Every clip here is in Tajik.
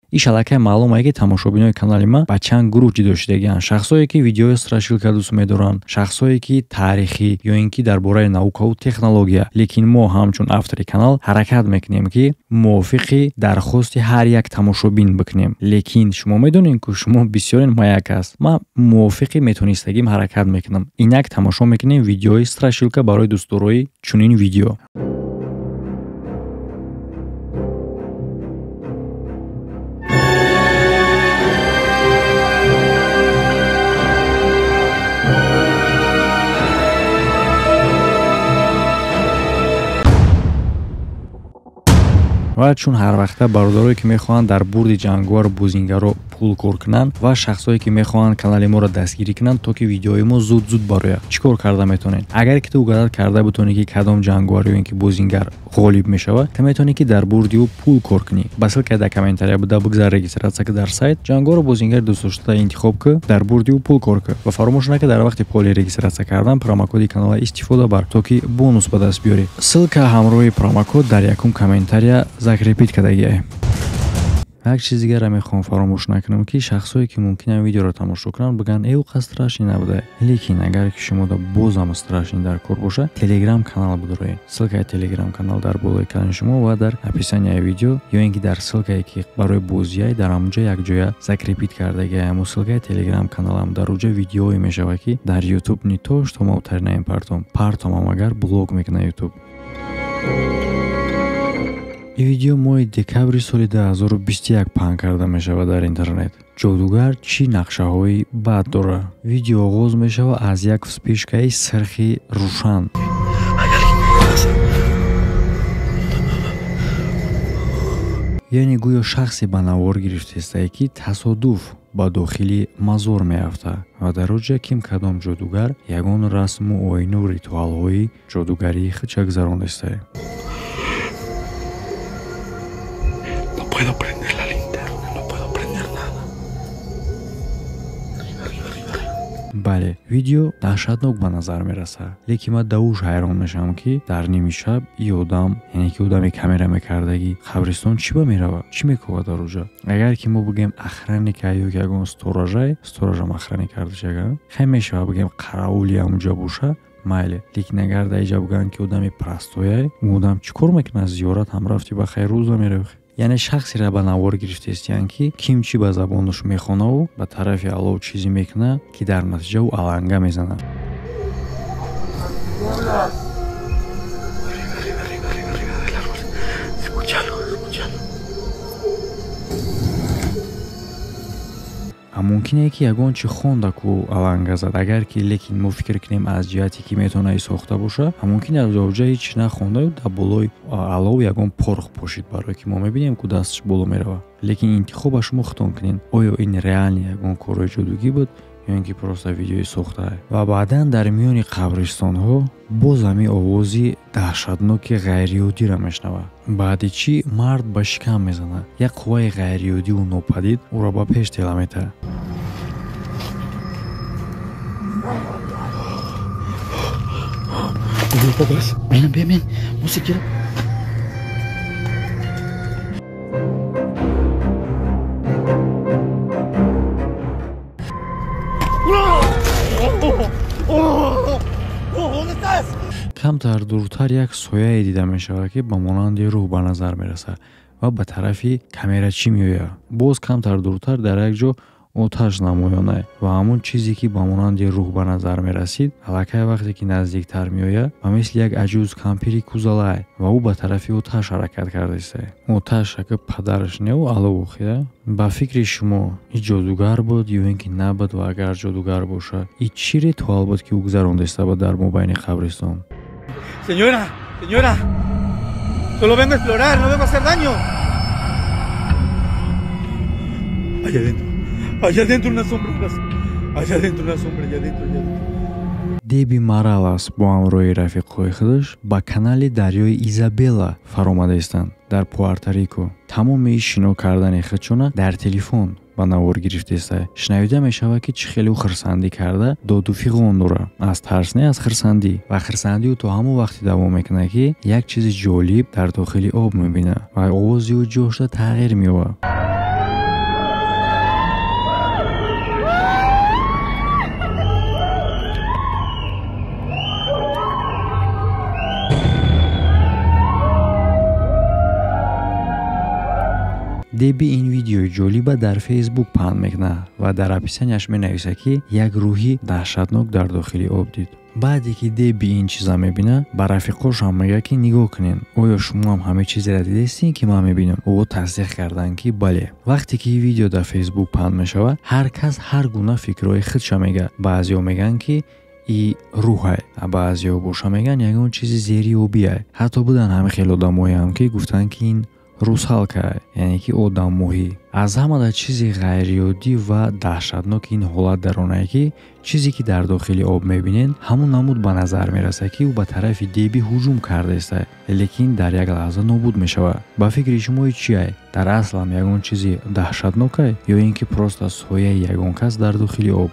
Иш аллакай маълум ае, ки тамошобинои канали ман ба чанд гурӯҳ ҷудо шудагианд. Шахсое, ки видеои страшилка дӯст медоранд, шахсое, ки таърихӣ ё ин ки дар бораи наукаву технология. Лекин мо ҳамчун автори канал ҳаракат мекунем, ки мувофиқи дархости ҳар як тамошобин бикунем. Лекин шумо медонед, ки шумо бисёрен, ма як аст. Ман мувофиқи метонистагим ҳаракат мекунам. Инак тамошо мекунем видеои страшилка барои дӯстдорои чунин видео. Ва чун ҳар вақта бародарое, ки мехоҳанд дар бурди ҷангувару бозингаро пул кор кунанд ва шахсое, ки мехоҳанд канали моро дастгирӣ кунанд, то ки видеои мо зуд-зуд барояд, чӣ кор карда метавонед? Агар ки ту угадат карда бутонӣ, ки кадом ҷангувар ё ин ки бозингар ғолиб мешавад, ту метавонӣ, ки дар бурди ӯ пул кор кунӣ. Ба ссылка дар комментария буда бигзар, регистрация ки дар сайт ҷангувару бозингари дӯстдоштаи интихоб ки, дар бурди ӯ пул кор ки. Ва фаромӯш накард, дар вақти поли регистрация кардан промокоди канала истифода бар, то ки бонус ба даст биёрӣ. Ссылка ҳамроҳи промокод дар якум комментария закрепить кардагиае. Як чиз дигарро мехоҳам фаромӯш накунам, ки шахсое, ки мумкин ам видеоро тамошо кунанд, бигӯянд: «Э, ӯ қад страшный набуда». Лекин агар ки шумода бозам страшный дар кор боша, телеграм канал бидороед. Ссылкаи телеграм канал дар болои канали шумо ва дар описанияи видео, ё ин ки дар ссылкае, ки барои бозиай, дар ҳамонҷо якҷоя закрепить кардагиай. Ҳамун ссылкаи телеграм каналам, дар уҷа видеое мешавад, ки дар ютуб не то что ма утаринаем партом, партомам агар блок мекунад ютуб. Ин видео моҳи декабри соли 2021 паҳн карда мешавад дар интернет. Ҷодугар чӣ нақшаҳои бад дорад? Видео оғоз мешавад аз як вспышкаи сирхи рӯшан. Яъне гӯё шахсе ба навор гирифтаистае, ки тасодуф ба дохили мазор меафтад ва дар оҷа ким кадом ҷодугар ягон расму оину ритуалҳои ҷодугарии худша гузарондастае. Puedo prender la linterna, no puedo prender nada. Arriba, arriba, arriba, arriba. Бале, видео даҳшатнок ба назар мерасад, лекин ман давуш ҳайрон мешавам, ки дар ними шаб и одам, яъне ки одами камера мекардагӣ, қабристон чӣ ба меравад, чӣ мекобад дар оҷа? Агар ки мо бигӯем охранника ё ки ягон сторожай, сторожам охранник кардашага, хай мешавад, бигӯем қараули ҳамунҷа боша, майли. Лекин агар дар иҷа бигӯянд, ки одами простояй, ӯ одам чӣ кор мекунад? Зиёрат ҳам рафти, ба хайр рӯза меравӣ. Яъне шахсеро ба навор гирифтаистиянд, ки ким чӣ ба забонаш мехонаву ба тарафи алов чизе мекунад, ки дар натиҷа ӯ аланга мезанад. Arriba, arriba, arriba, arriba, arriba del árbol. Escuchalo, escuchalo. Мумкине, ки ягон чи хонда ку аланга зад. Агар ки лекин мо фикр кунем аз ҷиҳате, ки метавона и сохта боша, мумкин аз ҷа ҳеч нахондаю дар болои алов ягон порох пошид, барое ки мо мебинем, ку дасташ боло меравад. Лекин интихоба шумо худтон кунед, оё ин реально ягон корҳои ҷодугӣ буд ё ин ки просто видеои сохтаа. Ва баъдан дар миёни қабристонҳо боз ҳамин овози даҳшатноки ғайриоддиро мешунавад. Баъди чӣ мард ба шикам мезанад, як қувваи ғайриоддиву нопадид ӯро ба пеш тела метаҳад. Ven, ven, ven. No se quiere. Камтар дуртар як сояе дида мешавад, ки ба монанди рӯҳ ба назар мерасад ва ба тарафи камерачӣ меояд. Боз камтар дуртар дар як ҷо оташ намоёнад ва ҳамон чизе, ки ба монанди рӯҳ ба назар мерасид, аллакай вақте ки наздиктар меояд, ба мисли як аҷуз кампири кузалай ва ӯ ба тарафи оташ ҳаракат кардааст. Оташ ака падараш не, ӯ алов охира. Ба фикри шумо, и ҷодугар буд ё ин ки набуд? Ва агар ҷодугар бошад, и чӣ ритуал буд, ки ӯ гузарондаиста буд дар мобайни қабристон? Señora, señora, solo vengo a explorar, no vengo a hacer daño. Allá adentro, allá adentro una sombra, allá adentro una sombra, allá adentro, allá adentro. Деби Маралас бо ҳамроҳи рафиқҳои худаш ба канали дарёи Изабелла фаромадаистанд дар Пуэрто-Рико. Тамоми шино кардани худшона дар телефон ба навор гирифтааст. Шунавида мешавад, ки чӣ хеле ӯ хирсандӣ карда доду фиғон дорад. Аз тарс не, аз хирсандӣ. Ва хирсандӣ ӯ то ҳамон вақте давом мекунад, ки як чизи ҷолиб дар дохили об мебинад ва овози ӯ ҷошта тағйир меёбад. Деби ин видеои ҷолиба дар Фейсбук паҳн мекунад ва дар описанияш менависад, ки як рӯҳи даҳшатнок дар дохили об дид. Баъде ки Деби ин чиза мебинад, ба рафиқошам мегӯяд, ки нигоҳ кунед, оё шумо ҳам ҳамин чизеро дидастед, ки ман мебинам? Ӯ тасдиқ карданд, ки бале. Вақте ки видео дар Фейсбук паҳн мешавад, ҳар кас ҳар гуна фикрҳои худша мегӯяд. Баъзеҳо мегӯянд, ки и рӯҳай, а баъзеҳо боша мегӯянд ягон чизи зериобиай. Ҳатто буданд ҳамин хел одамоеам, ки гуфтанд, ки ин русалка, яъне ки одаммоҳӣ. Аз ҳамада чизи ғайриоддӣ ва даҳшатнок ин ҳолат дар онае, ки чизе ки дар дохили об мебинед, ҳамон намуд ба назар мерасад, ки ӯ ба тарафи Деби ҳуҷум кардаеста, лекин дар як лаҳза нобуд мешавад. Ба фикри шумо чиай? Дар аслам ягон чизи даҳшатнокай ё ин ки просто сояи ягон кас дар дохили об?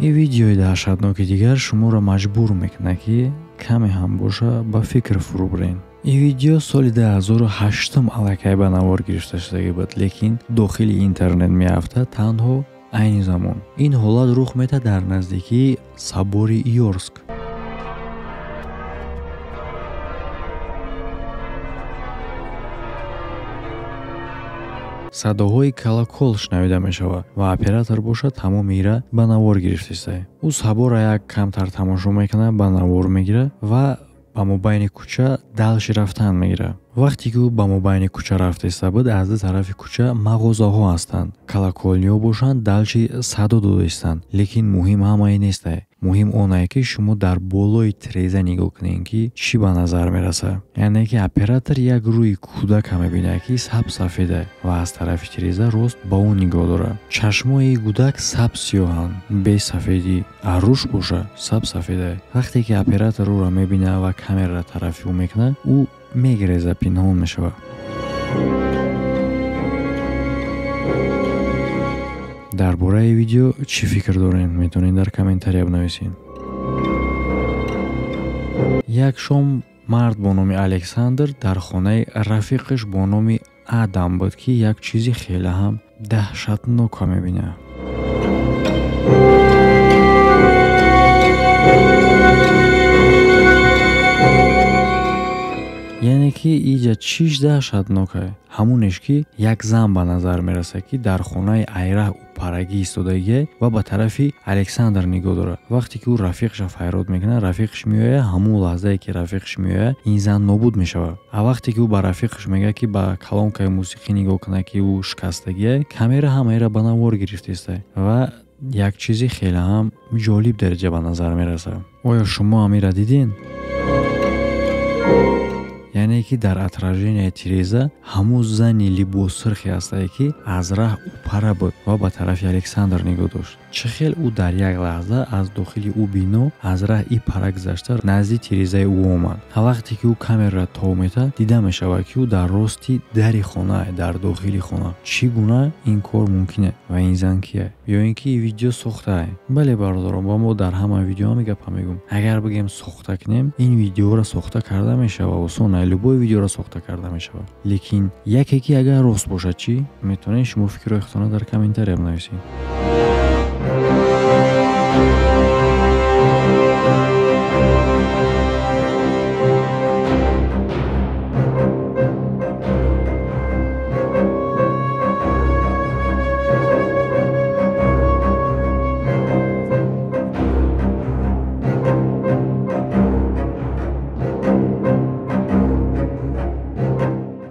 Ин видеои даҳшатноки дигар шуморо маҷбур мекунад, ки каме ҳам боша ба фикр фурӯ бирен. Ин видео соли 2008 аллакай ба навор гирифта шудагӣ буд, лекин дохили интернет меафтад танҳо айни замон. Ин ҳолат рух медиҳад дар наздикии собори Йорск. Садоҳои колокол шунавида мешавад ва оператор бошад тамоми ира ба навор гирифтааст. Ӯ сабора як камтар тамошо мекунад, ба навор мегирад ва ба мобайни кӯча далши рафтан мегирад. Вақте ки ӯ ба мобайни кӯча рафтаиста буд, аз ду тарафи кӯча мағозаҳо ҳастанд. Колоколниҳо бошанд далши садо додаистанд. Лекин муҳим ҳамаи нестай. Муҳим онае, ки шумо дар болои тиреза нигоҳ кунед, ки чӣ ба назар мерасад. Яъне ки оператор як рӯи кӯдака мебинад, ки саб-сафеда ва аз тарафи тиреза рост ба ӯ нигоҳ дорад. Чашмои кӯдак саб-сиёҳанд, бесафедӣ, а рӯш боша саб-сафеда. Вақте ки оператор ӯро мебинад ва камераро тарафи ӯ мекунад, ӯ мегиреза, пинҳон мешавад. Дар бораи видео чӣ фикр доред, метавонед дар комментария бинависед. Як шом мард бо номи Александр дар хонаи рафиқаш бо номи Адам буд, ки як чизи хеле ҳам даҳшатнока мебинад. Яъне ки иҷа чиш даҳшатнокай? Ҳамонеш ки як зан ба назар мерасад, ки дар хонаи айраҳ ӯпарагӣ истодагие ва ба тарафи Александр нигоҳ дорад. Вақте ки ӯ рафиқша файрод мекунад, рафиқш меояд, ҳамон лаҳзае ки рафиқш меояд, ин зан нобуд мешавад. А вақте ки ӯ ба рафиқш мегӯяд, ки ба колонкаи мусиқӣ нигоҳ кунад, ки ӯ шикастагие, камера ҳамаеро ба навор гирифтааст ва як чизи хеле ҳам ҷолиб дараҷа ба назар мерасад. Оё шумо ҳамира дидед? Яъне ки дар отраженияи тиреза ҳамун зани либоссирхе ҳастае, ки аз раҳ ӯпара буд ва ба тарафи Александр нигоҳ дошт. Чӣ хел ӯ дар як лаҳза аз дохили ӯ бино аз раҳ ипара гузашта назди тирезаи ӯ омад. А вақте ки ӯ камераро тов метад, дида мешавад, ки ӯ дар рости дари хона, дар дохили хона. Чӣ гуна ин кор мумкин аст ва ин зан кия? Ё ин ки видео сохтаа? Бале бародарон, ба мо дар ҳама видеоҳо мегапа мегӯм. Агар бигем сохта кунем, ин видеоро сохта карда мешавад, осон аст, любой видеоро сохта карда мешавад. Лекин яке ки агар рост бошад чӣ? Метавонед шумо фикрҳои худтонро дар комментария бинависед.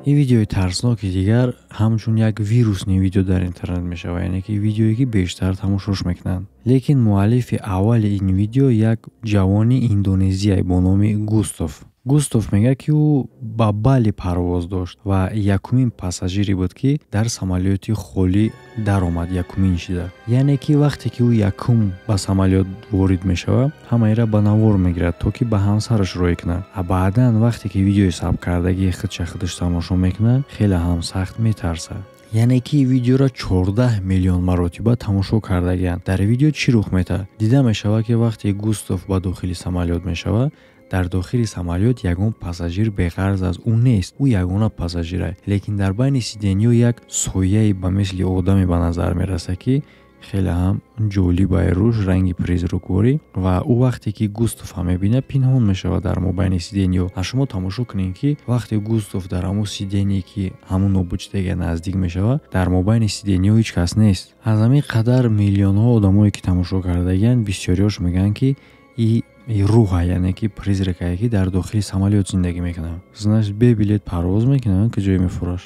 Ин видеои тарсноки дигар ҳамчун як вирусни видео дар интернет мешавад, яъне ки видеое ки бештар тамошош мекунанд. Лекин муаллифи аввали ин видео як ҷавони индонезияй бо номи Густав. Густав мегӯяд, ки ӯ ба Бали парвоз дошт ва якумин пассажире буд, ки дар самолёти холӣ даромад, якумин шида. Яъне ки вақте ки ӯ якум ба самолёт ворид мешавад, ҳамаеро ба навор мегирад, то ки ба ҳамсараш рӯй кунад. А баъдан вақте ки видеои сабткардагии худша худаш тамошо мекунад, хеле ҳам сахт метарсад. Яъне ки видеоро 14 миллион маротиба тамошо кардагианд. Дар видео чӣ рух медиҳад? Дида мешавад, ки вақте Густав ба дохили самолёт мешавад, дар дохили самолёт ягон пассажир беғарз аз ӯ нест. Ӯ ягона пассажир аст. Лекин дар байни сиденьё як сояе ба мисли одаме ба назар мерасад, ки Хеле ҳам ҷолибае, рӯш ранги призракворӣ. Ва ӯ вақте ки Густава мебинад, пинҳон мешавад дар мобайни сиденьё. А шумо тамошо кунед, ки вақте Густав дар ҳамун сиденье, ки ҳамун нобудшудага, наздик мешавад, дар мобайни сиденьё ҳеҷ кас нест. Аз ҳамин қадар миллионҳо одамое ки тамошо кардагианд, бисёриёш мегӯянд, ки и рӯҳа, яъне ки призракае, ки дар дохили самолёт зиндагӣ мекунад. Значит, бе билет парвоз мекунад, ки ҷое мефураш.